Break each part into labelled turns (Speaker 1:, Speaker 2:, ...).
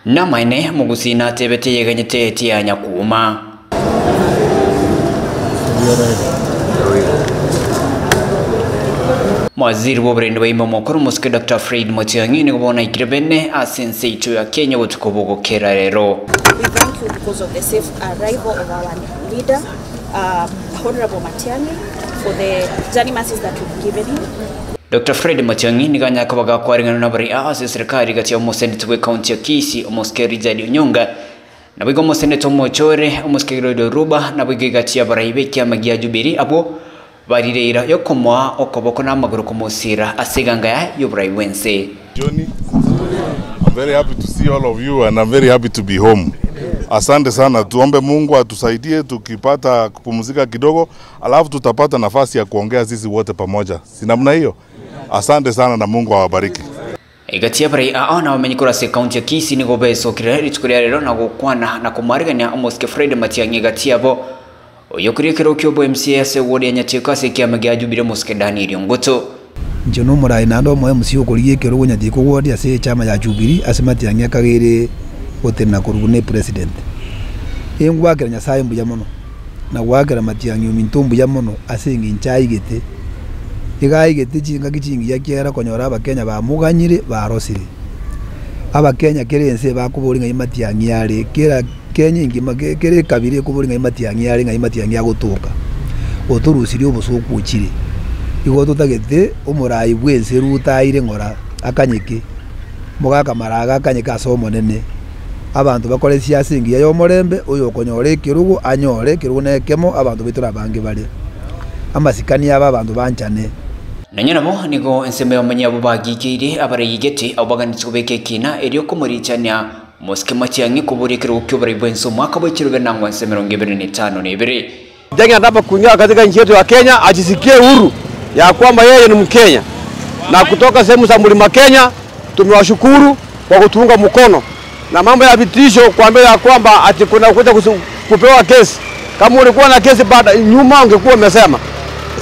Speaker 1: Namaene mugusina tebete yeganyete tia nyakuma. Mwaziri wa oborendi bwa ime omokoro omosike Dr. Fred Matiang'i nigo bono aikire bene ase ense yaito ya Kenya botuko bogokera rero.
Speaker 2: We thank you because of the safe arrival of our leader, Honorable Matiang'i, for the journey masses that we've given him.
Speaker 1: Dr. Fred Matiang'i nigo anyaka bagakwaringana nabari ase serikali gati ya omoseneta bwe county ya Kisii omosike Richard Onyonga na bwigo omoseneta omochore omosike Lloyd Oruba na bwigo gati ya barai b'ekiama gia Jubilee abo barireira yokomoa okoboko n'amaguru kumusira asiganga ya y'oburai bwense.
Speaker 3: Johnny, I'm very happy to see all of you and I'm very happy to be home. Asante sana, tuombe Mungu atusaidie tukipata kupumzika kidogo, alafu tutapata nafasi ya kuongea sisi wote pamoja. Si namna hiyo? Asante sana na Mungu awabariki.
Speaker 1: Igatia barai aona wamenyikora se county ya Kisii nigo besokire ritukuria rero na gukwana na kumarigania omosike Fred Matiang'i gatia bo oyokurikiro kyobo MCS ward ya Nyatiko ase kiama gia Jubilee mosike Daniel Ongoto.
Speaker 4: Nje no murai na ndo moyo MC okorigie kero Nyatiko ward ase chama ya Jubilee ase Matiang'i akagere gotena kurugune president. Engwakira Nyasaye mbuya mono na gwakira Matiang'i ominto mbuya mono ase ngincha igete igaigete chinga kichingi yakiera konyora abakenya bamuganyire barosire abakenya kerense bakubori ngai Matiang'i are kera Kenya ingima kere kabiri kubori ngai Matiang'i are ngai Matiang'i agotoka oturusiri obusuku uchire igo tutagete omurai bwense rutaire ngora akanyeke mugaka maraga akanyeke asomo nene abantu bakore siasa ngiya yomorembe oyo okonyora ekirugo anyore ekirugo nekemo abantu bitura bange bare amasikani aba abantu banchane.
Speaker 1: Nanya nabo nigo ensembe bamanya abo bagikeire abarayigete abo baganitse kubeka ekina erio komorichania mosike Matiang'i kubura ekirugo ky'oburai bwense omwaka bw'ekirugo nangwa nse 2052.
Speaker 5: Matiang'i anataka kuingia katika nchi yetu ya Kenya ajisikie huru ya kwamba yeye ni Mkenya, na kutoka sehemu za mlima Kenya tumewashukuru kwa kutuunga mkono. Na mambo ya vitisho kuambia ya kwamba ati kuna kuja kupewa kesi, kama ulikuwa na kesi baada nyuma ungekuwa umesema.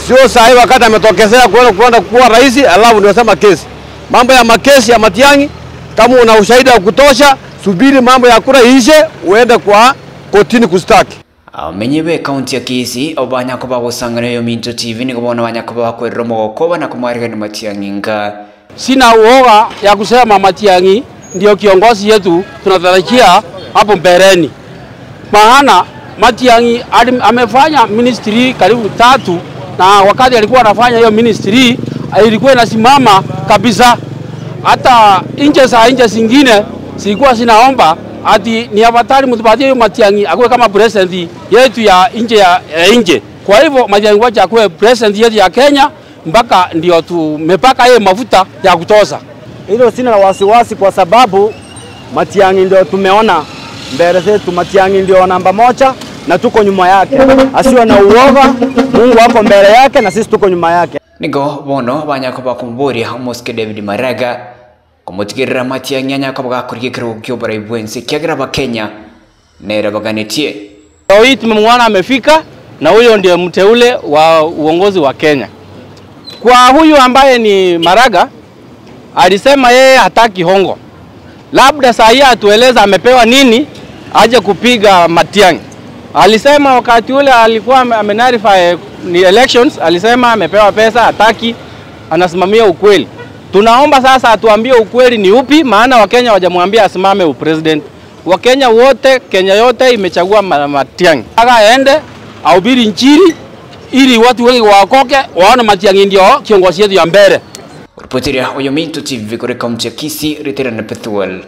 Speaker 5: Sio sahi wakati ametokezea kuenda kuwa rais alafu ndio sema kesi. Mambo ya makesi ya Matiang'i, kama una ushahidi wa kutosha, subiri mambo ya kura iishe uende kwa kotini kustaki.
Speaker 1: Amenyebe county ya Kisii obanya ko bagosangana yo Minto TV niko bona banya ko bakwerera mogokoba na kumwarigana Matiang'i nga.
Speaker 6: Sina uoga ya kusema Matiang'i ndio kiongozi yetu tunatarajia hapo mbeleni. Maana Matiang'i amefanya ministry karibu 3, na wakati alikuwa anafanya hiyo ministry ilikuwa inasimama kabisa. Hata nje za nje zingine zilikuwa zinaomba ati ni afadhali mtupatie hiyo Matiang'i akuwe kama president yetu ya nje ya nje. Kwa hivyo Matiang'i wacha akuwe president yetu ya Kenya mpaka ndio tumepaka yeye mafuta ya kutosa.
Speaker 7: Hilo sina la wasiwasi kwa sababu Matiang'i ndio tumeona mbele zetu. Matiang'i ndio namba 1 na tuko nyuma yake. Asiwe na uoga, Mungu hapo mbele yake na sisi tuko nyuma yake.
Speaker 1: Nigo bono banyako bakumburia omosike David Maraga kumutigirira Matiang'i anyako bagakorige kirugo ky'oburai bwense kiagira abakenya nera baganetie.
Speaker 6: Leo hii tumemwona amefika na huyo ndiye mteule wa uongozi wa Kenya. Kwa huyu ambaye ni Maraga alisema yeye hataki hongo. Labda saa hii atueleza amepewa nini aje kupiga Matiang'i. Alisema wakati ule alikuwa amenarify ni elections, alisema amepewa pesa, hataki, anasimamia ukweli. Tunaomba sasa atuambie ukweli ni upi, maana Wakenya hawajamwambia asimame upresident. Wakenya wote, Kenya yote imechagua Matiang'i. Aka aende ahubiri injili ili watu wengi waokoke, waone Matiang'i ndio kiongozi yetu ya mbele.
Speaker 1: Ripotiria oyo Minto TV kuri kaunti ya Kisii, Ritera na Pethuel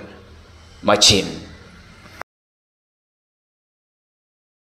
Speaker 1: Machin.